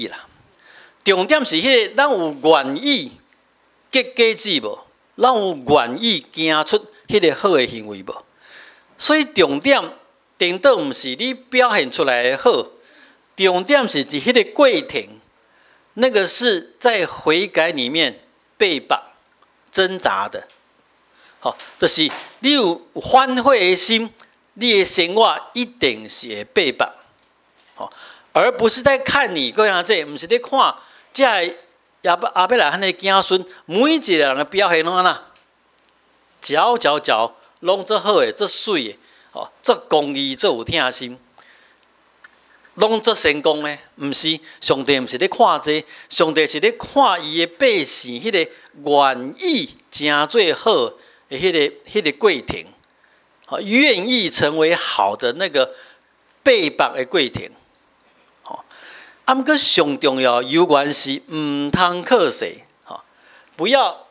啦。重點是彼個，咱有願意結果子無？咱有願意行出彼個好的行為無？所以重點，顛倒毋是你表現出來的好，重點是佇彼個過程，那個是在悔改裡面被縛掙扎的。吼，就是你有反悔的心，你的生活一定是會被縛，吼，而不是在看你各樣這，毋是咧看這个亞伯拉罕的子孫，每一個人的表現攏按怎，姣姣姣，攏足好的，足媠的，吼，足公義，足有疼心，攏足成功的，毋是，上帝毋是咧看這個，上帝是咧看伊的百姓，彼個願意成做好的彼個過程，吼，願意成為好的那個被縛的過程，吼。啊，毋過上重要，猶原是毋通靠勢，吼，不要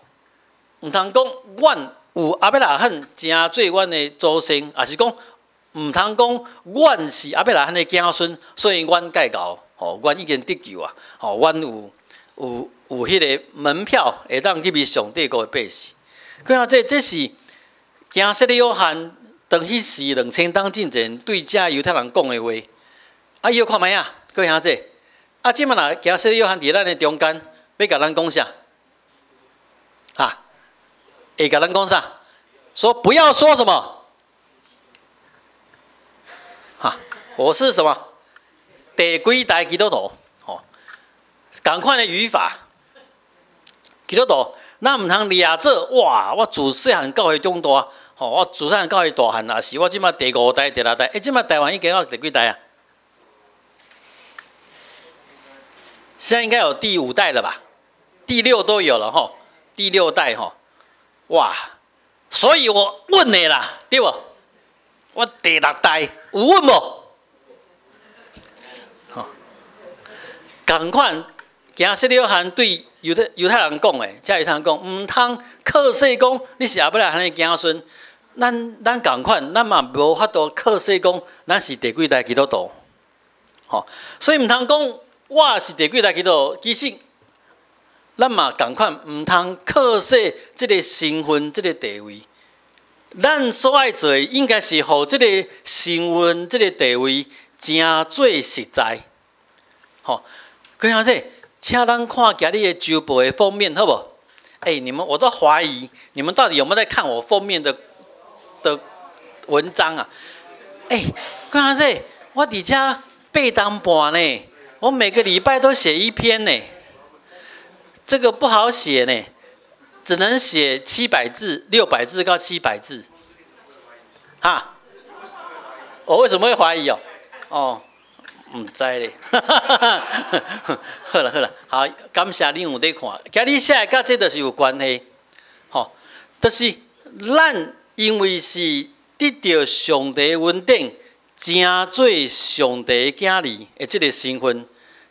毋通講，阮有亞伯拉罕成做阮的祖先，抑是講毋通講阮是亞伯拉罕的子孫，所以阮蓋𠢕，吼，阮已經得救啊，吼，阮有彼個門票會當入去上帝國的百姓。看這是行洗禮約翰當彼時2000冬進前對遮猶太人講的話。啊，伊看覓啊，各位兄弟，啊，這馬若行洗禮約翰佇咱的中間，欲共咱講啥？哈？會共咱講啥？說不要說什麼？哈？我是什麼？第幾代基督徒？吼，仝款的語法，基督徒，咱毋通掠做哇！我自細漢教會長大，吼，我自細漢教會大漢，抑是我這馬第五代、第六代。欸，這馬台灣已經到第幾代啊？現在應該有第五代了吧？第六都有了吼，第六代吼，哇！所以我穩的啦，對無？我第六代有穩無？吼，仝款，行洗禮約翰對猶太人講的，遮猶太人講，毋通靠勢講你是亞伯拉罕的子孫。咱仝款，咱嘛無法度靠勢講咱是第幾代基督徒。吼，所以毋通講我是第幾代基督徒，其實咱嘛仝款，毋通靠勢這个身份、這个地位。咱所愛做的，應該是予這个身份、這个地位成做實在。吼，各位兄弟，請咱看今日的週報的封面，好無？欸，你們我都懷疑你們到底有沒有在看我封面的文章啊？欸，各位兄弟，我佇遮八冬半呢，我每個禮拜都寫一篇呢。這個不好寫呢，只能寫700字、600字到七百字。哈？我為什麼會懷疑哦？哦，毋知咧。好啦好啦，好，感謝恁有咧看。今日寫的佮這就是有關係，吼，就是咱因為是得著上帝恩典，成做上帝的囝兒的這个身份，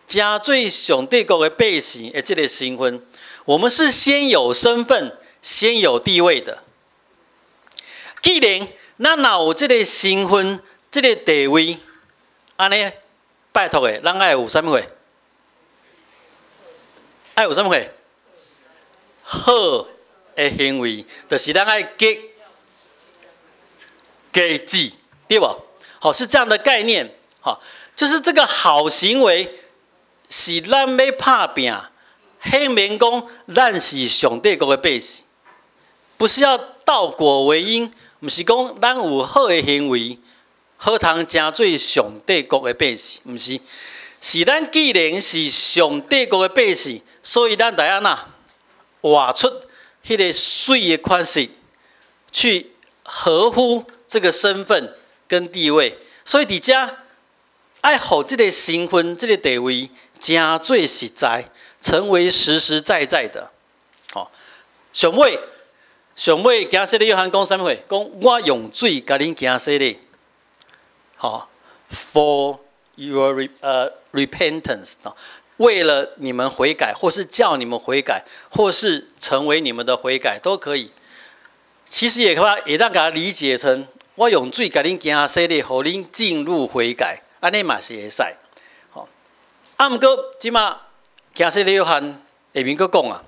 成做上帝國的百姓的這个身份，我們是先有身份、先有地位的。既然咱若有這个身份、這个地位，按呢，拜託的，咱愛有啥物貨？愛有啥物貨？好的行為，就是咱愛結果子，對無？好，是這樣的概念。好，就是這個好行為是咱欲拍拚，顯明講咱是上帝國的百姓，不是要倒果為因，毋是講咱有好的行為，好通成做上帝國的百姓，毋是，是咱既然是上帝國的百姓，所以咱得按怎活出彼个媠的款式，去合乎這個身份跟地位。所以佇遮愛予這个身份、這個地位成做實在，成為實實在在的。吼，上尾上尾，行洗禮約翰講啥物話？講我用水共恁行洗禮。吼，For your repentance，為了你們悔改，或是叫你們悔改，或是成為你們的悔改，都可以。其實也可以，會當共它理解成我用水共恁行洗禮，予恁進入悔改，按呢嘛是會使。吼，啊，毋過這馬行洗禮約翰下面閣講啊，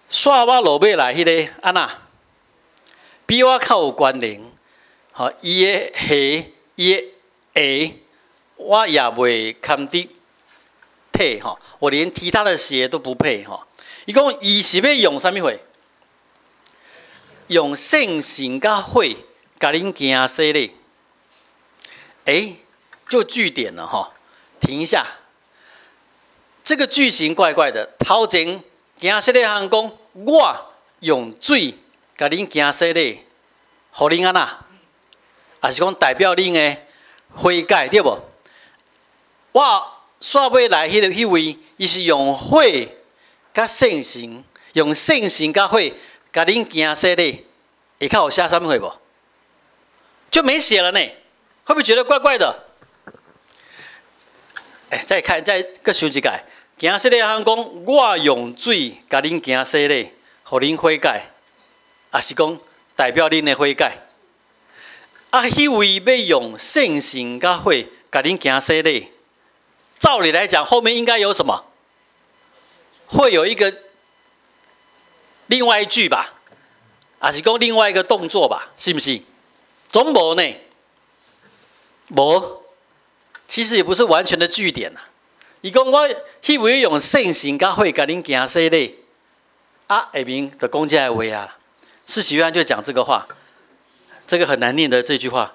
煞我落尾來彼个按怎，比我較有權能，吼，伊的鞋，伊的鞋，我也袂堪得提吼，我連提他的鞋都不配吼。伊講伊是欲用啥物貨？用聖神佮火，共恁行洗禮。欸，就句點了吼，停一下。這個句型怪怪的。頭前行洗禮約翰講，我用水共恁行洗禮，予恁按怎？抑是講代表恁的悔改對無？我煞尾來彼个彼位，伊是用火佮聖神，用聖神佮火共恁行洗禮，下跤有寫啥物貨無？就沒寫了呢，會不會覺得怪怪的？欸，再看，再閣想一擺，行洗禮約翰講，我用水共恁行洗禮，予恁悔改，抑是講代表恁的悔改。啊，彼位欲用聖神佮火共恁行洗禮，照理來講，後面應該有什麼？會有一個另外一句吧，抑是講另外一個動作吧，是毋是？總無呢？無，其實也不是完全的句點啦。伊講我彼位用聖神佮火共恁行洗禮，啊，下面就講這个話啊。施洗約翰就講這個話，這個很難念的這句話。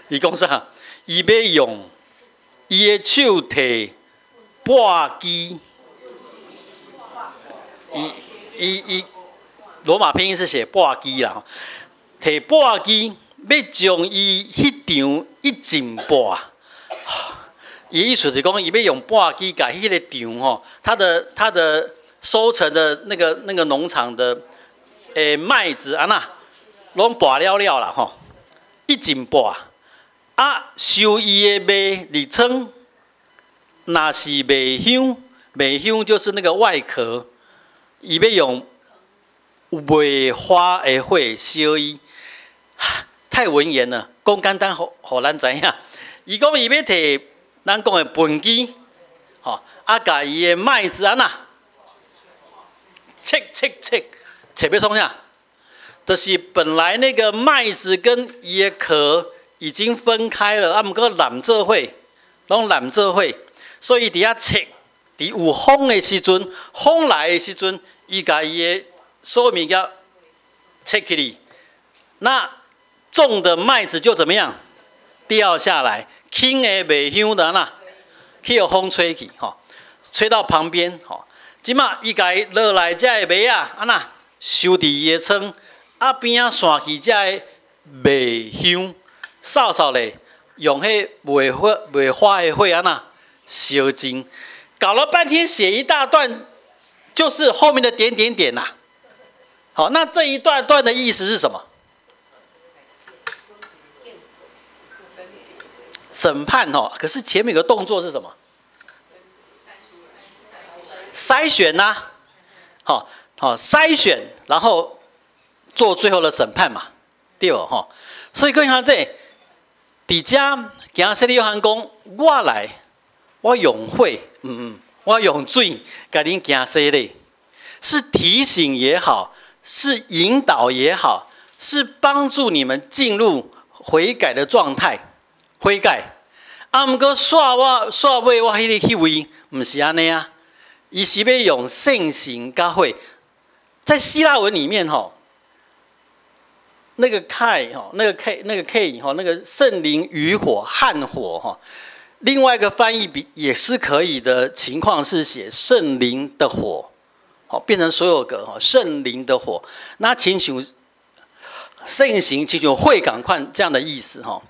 伊講啥？伊欲用伊的手提簸箕，伊伊伊羅馬拼音是寫簸箕啦，提簸箕欲將伊彼場一盡簸。伊意思是講，伊欲用簸箕共彼个場吼，他的收成的那個農場的麥子按怎，攏簸了了啦吼，一盡簸。啊，收伊的麥佇倉，若是麥香，麥香就是那個外殼，伊欲用袂花的火燒伊，太文言了，講簡單，予予咱知影。伊講伊欲提咱講的畚箕，吼，啊，共伊的麥子按怎，切切切，切欲創啥？就是本來那個麥子跟伊的殼已經分開了，啊，毋過攬做伙，攏攬做伙，所以佇遐切，佇有風的時陣，風來的時陣，伊共伊的所有物件切起去，那重的麥子就怎麼樣掉下來，輕的麥香就按怎，去予風吹去，吼，吹到旁邊，吼，這馬伊共伊落來這个麥仔，按怎收佇伊的倉，啊邊仔散去這个麥香。掃掃咧，用彼袂火袂花的火按怎燒盡，搞了半天寫一大段，就是後面的點點點吶。好，那這一段段的意思是什麼？審判哦，可是前面有個動作是什麼？篩選吶，好好篩選，然後做最後的審判嘛，對無吼？所以閣像這。佇遮行洗禮約翰講，我來，我用火，我用水，共恁行洗禮，是提醒也好，是引導也好，是幫助你們進入悔改的狀態。悔改。啊，毋過煞我煞尾我彼个彼位，毋是按呢啊，伊是欲用聖神佮火，在希臘文裡面吼。那個 kai 哈，那個 K 那個 K 哈，那個聖靈與火和火哈，另外一個翻譯比也是可以的情況是寫聖靈的火，好變成所有格哈，聖靈的火，那親像聖神親像火仝款這樣的意思哈。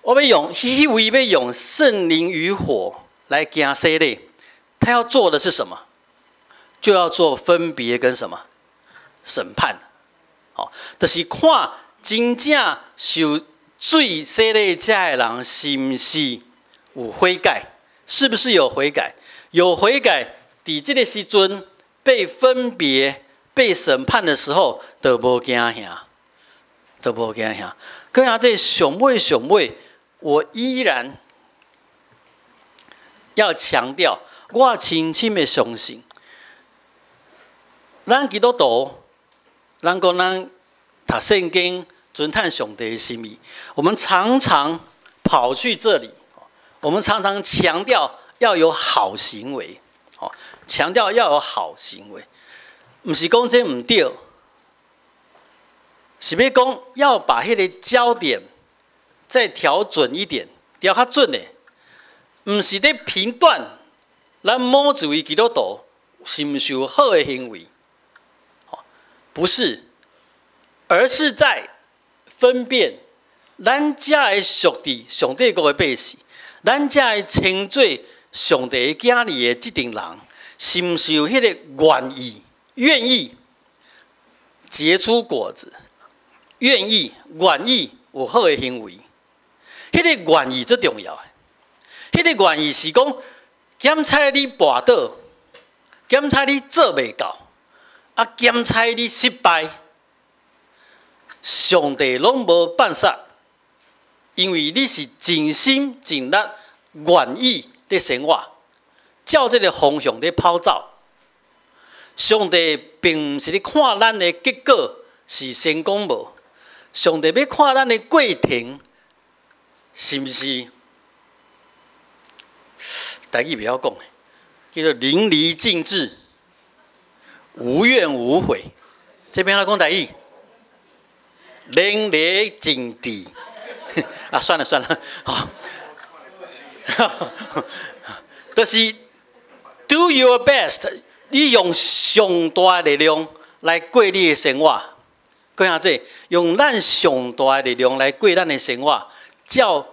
我欲用彼位欲用聖靈與火來行洗禮，他要做的是什麼？就要做分別跟什麼審判，好，就是看。真正受水洗禮這的人，是毋是有悔改？是不是有悔改？有悔改，佇這个時陣被分別、被審判的時候，就無驚嚇，就無驚嚇。閣下這上尾上尾，我依然要強調，我深深的相信，咱基督徒，咱講咱讀聖經、偵探上帝的心意，我們常常跑去這裡，我們常常強調要有好行為，哦，強調要有好行為，毋是講這毋對，是欲講要把彼个焦點再調準一點，調較準的，毋是咧評斷咱某一位基督徒是毋是有好的行為，不是，而是在分辨咱遮的屬佇上帝國的百姓，咱遮的稱做上帝的囝兒的這陣人，是毋是有彼个願意、願意結出果子，願意、願意有好的行為，彼个願意最重要的。彼个願意是講，檢採你跋倒，檢採你做袂到，啊，檢採你失敗，上帝攏無辦法，因為你是盡心盡力願意佇生活，照這个方向佇跑走。上帝並毋是咧看咱的結果是成功無，上帝欲看咱的過程是毋是？台語袂曉講，叫做淋漓盡致、無怨無悔。這邊來講台語，淋漓盡致。啊，算了算了，好，就是 do your best，你用上大的力量來過你的生活。講下這，用咱上大的力量來過咱的生活，照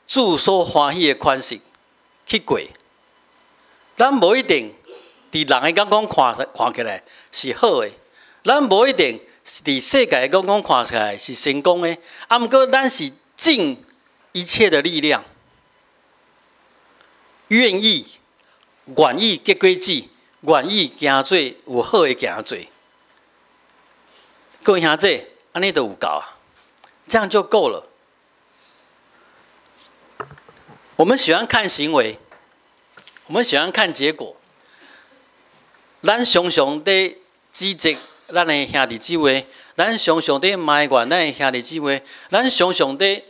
主所歡喜的款式去過。咱無一定佇人的眼光看看起來是好的，咱無一定佇世界的眼光看起來是成功的。啊，毋過咱是盡一切的力量，願意願意結果子，願意行做有好的行做。各位兄弟，按呢就有夠啊，這樣就夠了。我們喜歡看行為，我們喜歡看結果。咱常常佇指責咱的兄弟姊妹，咱常常佇埋怨咱的兄弟姊妹，咱常常佇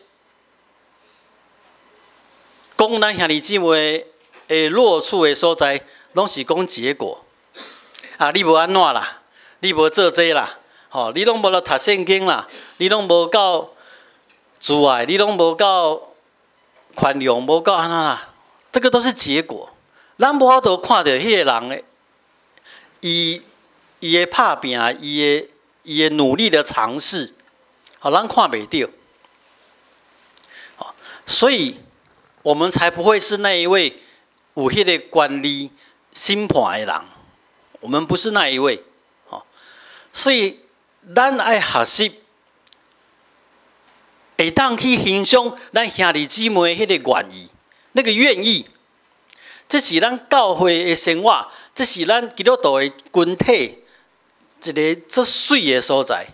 講咱兄弟姊妹的弱處的所在，攏是講結果。啊，你無按怎啦？你無做這啦？吼，你攏無咧讀聖經啦？你攏無夠慈愛，你攏無夠寬容，無夠按怎啦？這個都是結果。咱無法度看著彼個人的，伊伊的拍拚，伊的伊的努力的嘗試，好，咱看袂著。所以我們才不會是那一位有彼个權利審判的人。我們不是那一位，所以咱愛學習，會當去欣賞咱兄弟姊妹彼个願意，那個願意，這是咱教會的生活，這是咱基督徒的群體一个足媠的所在。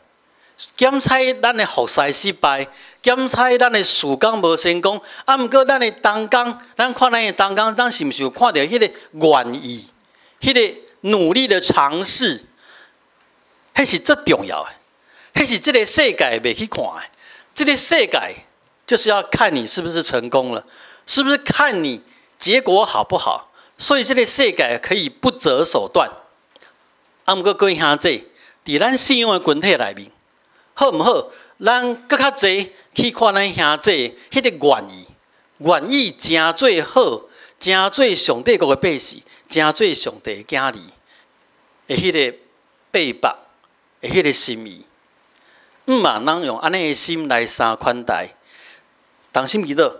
檢採咱的服侍失敗，檢採咱的事工無成功，啊，毋過咱的同工，咱看咱的同工，咱是毋是有看著彼个願意，彼个努力的嘗試，彼是最重要的，彼是這个世界袂去看的。這个世界就是要看你是不是成功了，是不是看你結果好不好。所以這个世界可以不擇手段。啊，毋過各位兄弟，佇咱信仰的群體內面，好毋好？咱閣較濟去看咱兄弟彼个願意，願意成做好，成做上帝國的百姓，成做上帝的囝兒的彼个八百的彼个心意。毋嘛，咱用按呢的心來相款待，同心祈禱。